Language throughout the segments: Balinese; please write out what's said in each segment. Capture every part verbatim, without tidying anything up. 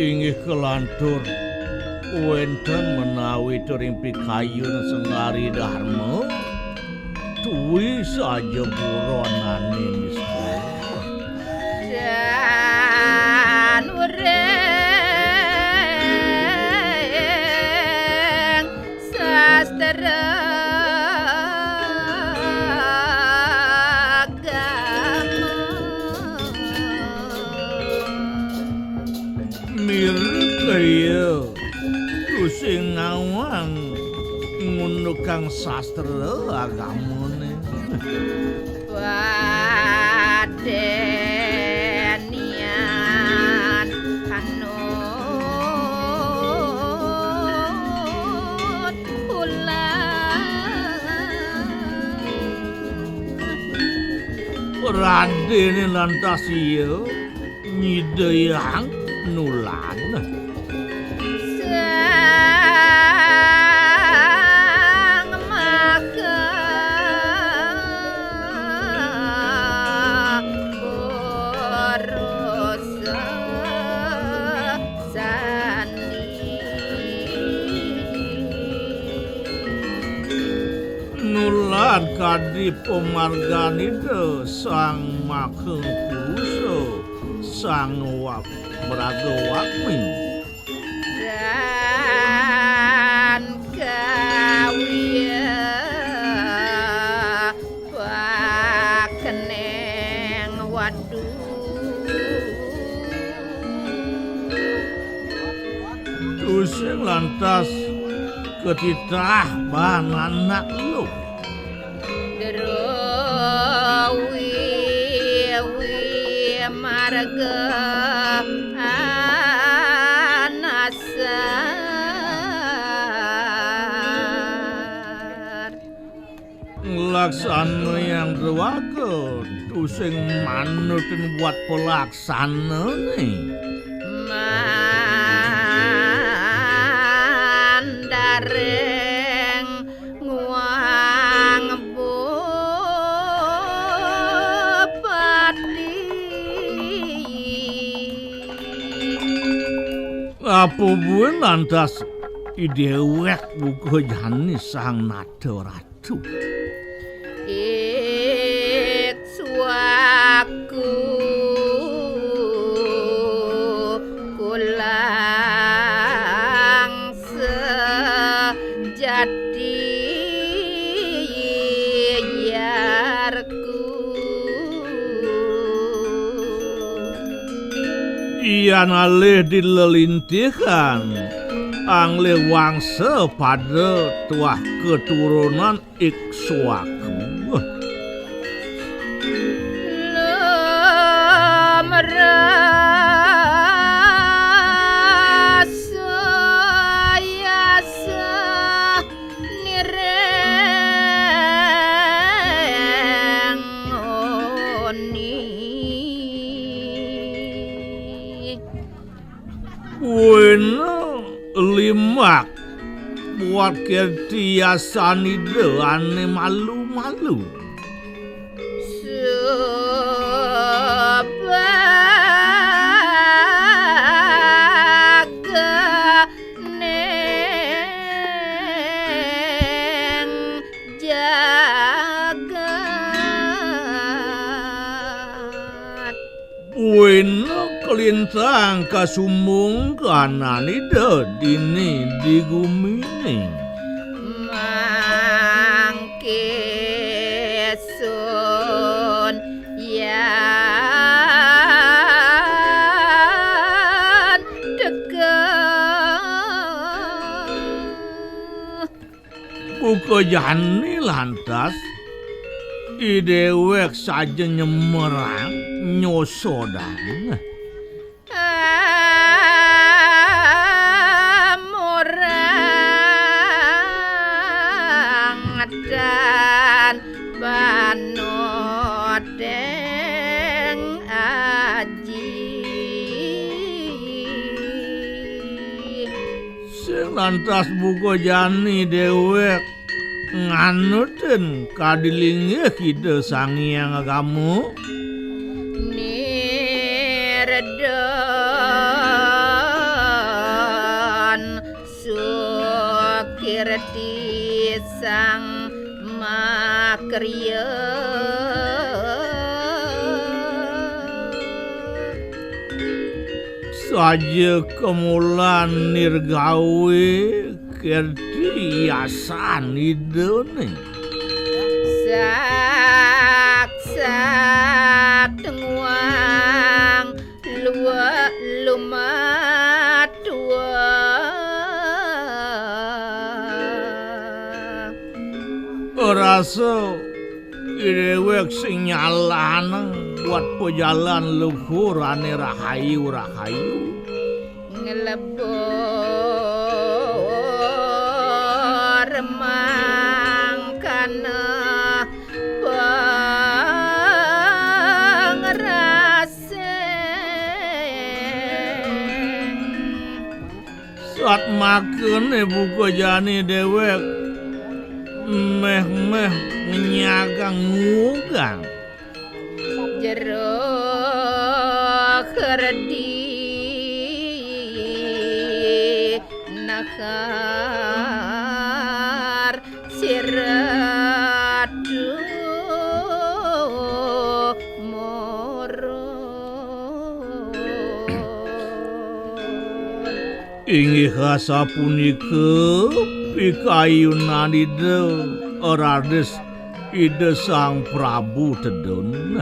Inggih kelantur, wénten menawi turing pikayun sengari dharma, tuwi saja buronane nista. Dan uring sastra agama. Mirip kaya tusing nawang ngundukang sastra agamane. Padenian anut ulang. Radene lantas iya nyidayang nulan. Sang maka purusa sani. Nulan kadi pamarganida Sang Maha Purusa, Sang Wa-, Mraga Wagmi. Dan kawiya pakeneng wadu. Tusing lantas katitah ban anak luh. Druwi marga anasar. Nglaksanayang druwaga, tusing manutin buat palaksanane. Mandareng nguang bupati. Apa buin lantas i dewek buka jani Sang Nata Ratu? Iksuaku kulang sejati yarku. Yan alih di lelintihan, anglih wangsa pada tuah keturunan Iksuaku. Lamrasa yasa nirengoni. Buina limbak buat kerti yasanida ane malu-malu. Subaga neng jagat. Buina kalintang kasumbung kanan Ida dini di gumine. Mangke sun yan degah. Buka jani lantas, i dewek saja nyemerang, nyosodang. Amur Sing lantas buka jani déwék nganutin kadi linggih Ida Sang Hyang Rama. Nirdon sukirti sang makarya. Saja kamulan nirgawé kerti yasan Idané. Saksat nguang lua lumatua. Rasa déwék sing nyalanang buat pajalan luhur ané rahayu-rahayu. Nglebur mangkana pangrasing. Satmakané buka jani déwék méh-méh nyagang ngugang. Jero kerdi nahar siratu murun. Inggih asapunika pikayunan Ida raris Ida Sang Prabu tedun.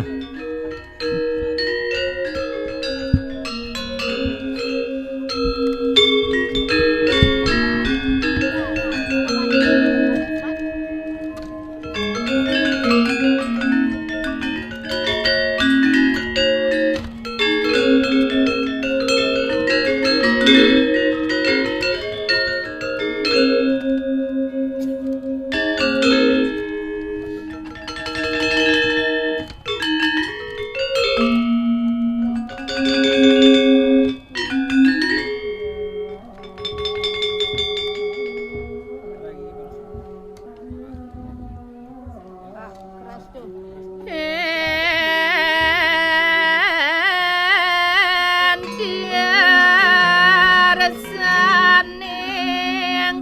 Entiar saning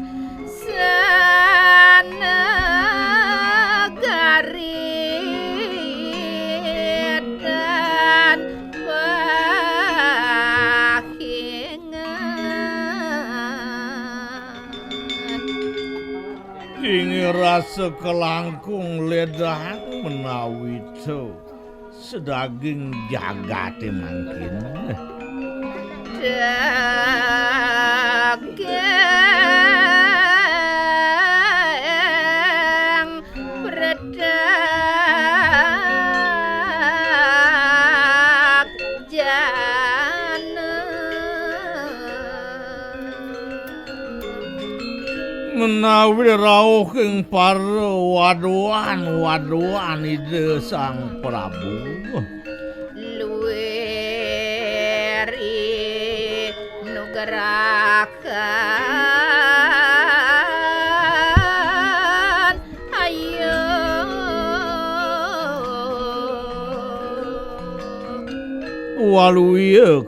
sanegari dan pahingan. Inggih rasa kalangkung ledang menawi to sedaging jagaté mangkin. Daging predak jana. Menawi rauh ing para waduan-waduan Ida Sang Prabu. Luwiri nugrakan ayo. Waluya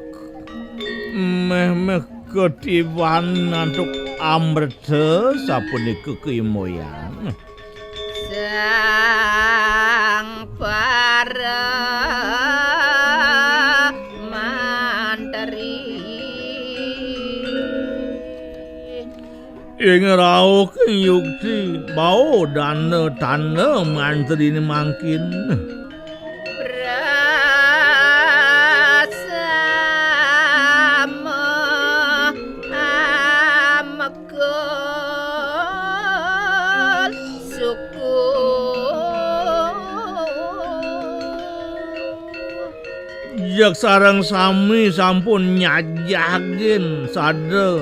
méh-méh katiban antuk amreta sapunika kaimoyang. Sang para mantri. Ing rauh ing yukti bau dana tanda mantrine mangkin. Prasama amekul suku. Jeg sareng sami sampun nyajagin sada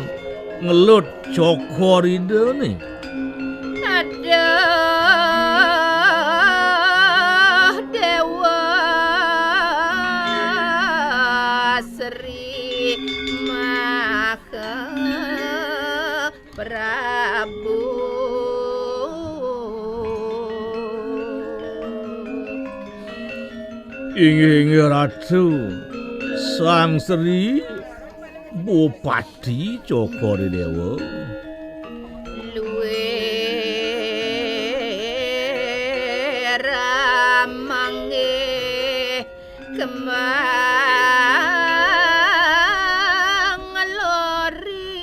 ngelut cokor Idane. Aduh, Dewa Sri Maha. Prabu. Inggih, inggih, Ratu. Sang Sri Bupati Cokor Dewa. Luwih ramanggih kembang lori.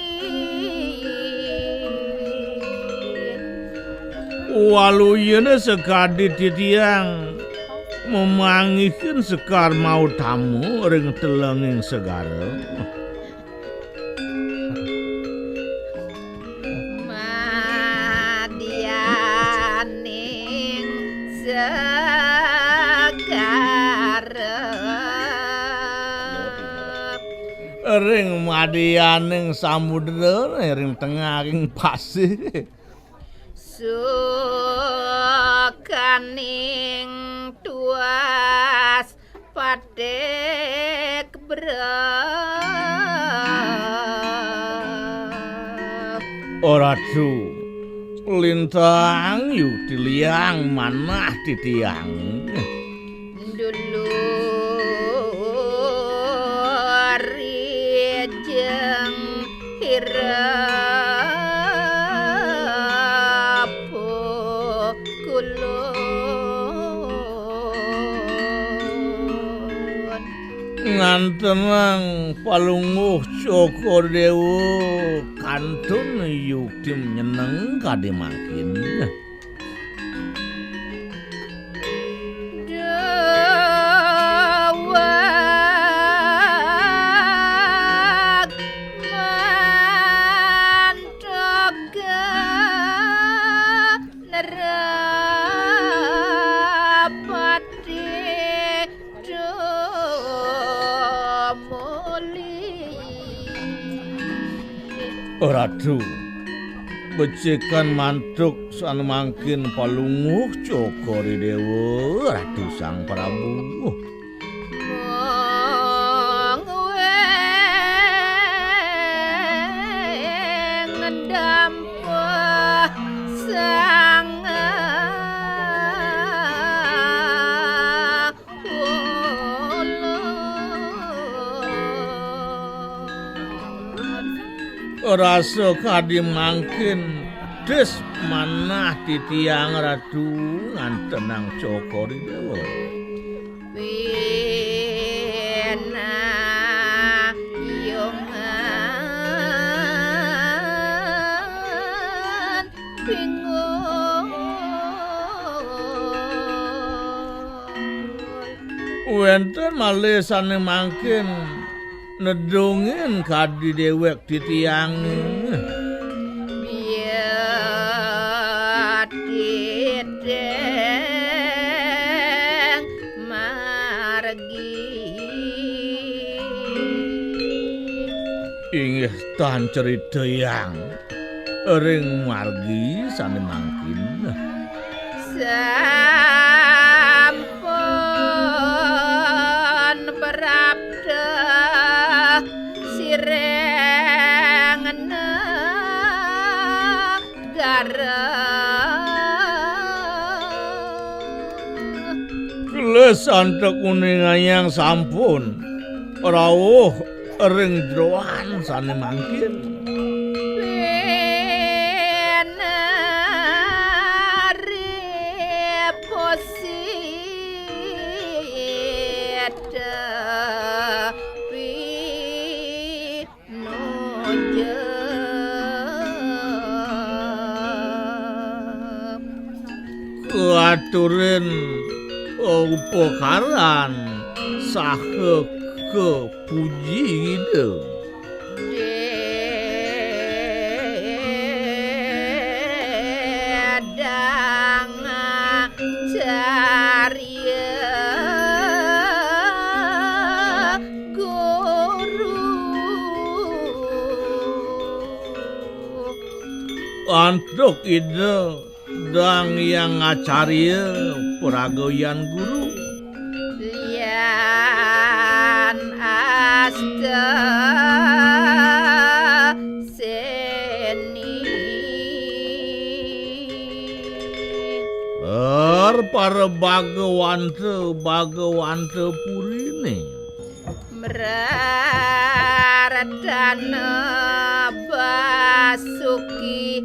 Waluyana sakadi titiang mamanggihin sekar mautama ring telenging segara. Madyaning segara. Ring madyaning samudra, ring tengahing pasih. Sukaning tuas patik brep. Ratu, lintang yukti liang manah titiang. Dulu rijeng hirap kulun. Ngantenang Palungguh Cokor Dewa kantun yukti nyeneng kadi mangkin. Daweg mantoga nerapati tumuli. Ratu, becikan mantuk sane mangkin Palungguh Cokor Dewa, Ratu Sang Prabu. Mung weng dampah sang Rasa kadi mangkin tis manah titiang Ratu ngantenang Cokor Dewa. Pinayungan pinggul. Wenten malih sane mangkin nedungin kadi dewek titiange. Biat titeng margi. Inggih tan critayang ring margi sane mangkin. Sampun prapta sireng negara. Keleh santek uningayang sampun rauh ring jeroan sane mangkin. Pinari posita pi nujeng. Katurin upakaran saha kapuji Ida. Dedang carya guru. Antuk Ida Dang Hyang Acarya Pragayan Guru. Lian asta. Seni. Bagawanto, Bagawanto purine. Mraradana Basuki